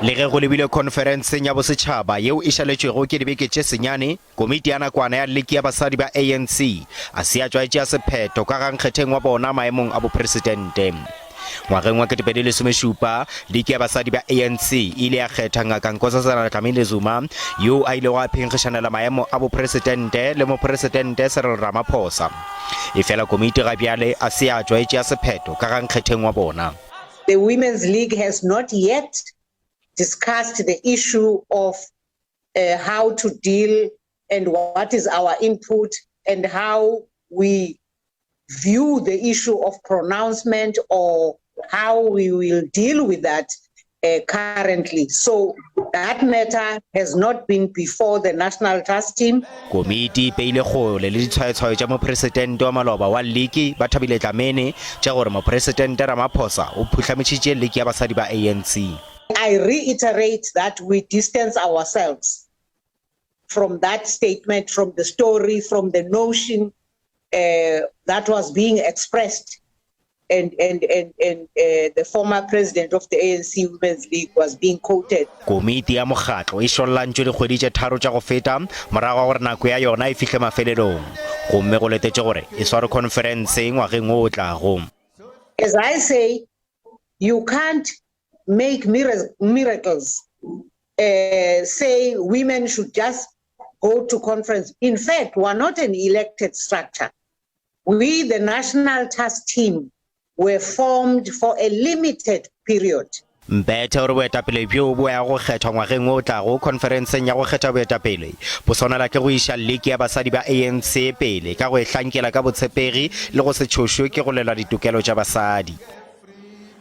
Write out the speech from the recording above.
Le ge go lebilwe khonferenseng ya bosetšhaba yeo e šaletšwego ke dibeke tše senyane, komiti ya nakwana ya Liki ya Basadi ba ANC a se ya tšwa e tšea sephetho ka ga nkgetheng wa bona maemong a bopresidente. Ngwageng wa 2017, Liki ya Basadi ba ANC e ile ya kgetha Ngaka Nkosazana Dlamini Zuma yoo a ilego a phenkgišanela maemo a bopresidente le Mopresidente Cyril Ramaphosa. Efela komiti ga bjale a se ya tšwa e tšea sephetho ka ga nkgetheng wa bona. The Women's League has not yet discussed the issue of uh, how to deal and what is our input and how we view the issue of pronouncement or how we will deal with that uh, currently. So that matter has not been before the National Task Team. Komiti e peile kgole le ditshwayotshwayo tša mopresidente wa maloba wa liki Bathabile Dlamini tša gore mopresidente Ramaphosa o phuhlamišitše liki ya basadi ba ANC. I reiterate that we distance ourselves from that statement, from the story, from the notion uh, that was being expressed and, and, and, and uh, the former president of the ANC Women's League was being quoted. Komiti ya mokgatlo e šollantšwe dikgwedi tše tharo tša go feta morago ga gore nako ya yona e fihle mafelelong gomme go letetše gore e sware khonferense ngwageng wo o tlago. As I say, you can't make miracles, uh, say women should just go to conference. In fact, we're not an elected structure. We, the National Task Team, were formed for a limited period. Mbethe o re boetapele bjo bo yago go kgethwa ngwageng wo o tlago khonferenseng ya go kgetha boetapele bo swanela ke go iša liki ya basadi ba ANC pele ka go e hlankela ka botshepegi le go se tšhošwe ke go lwela ditokelo tša basadi.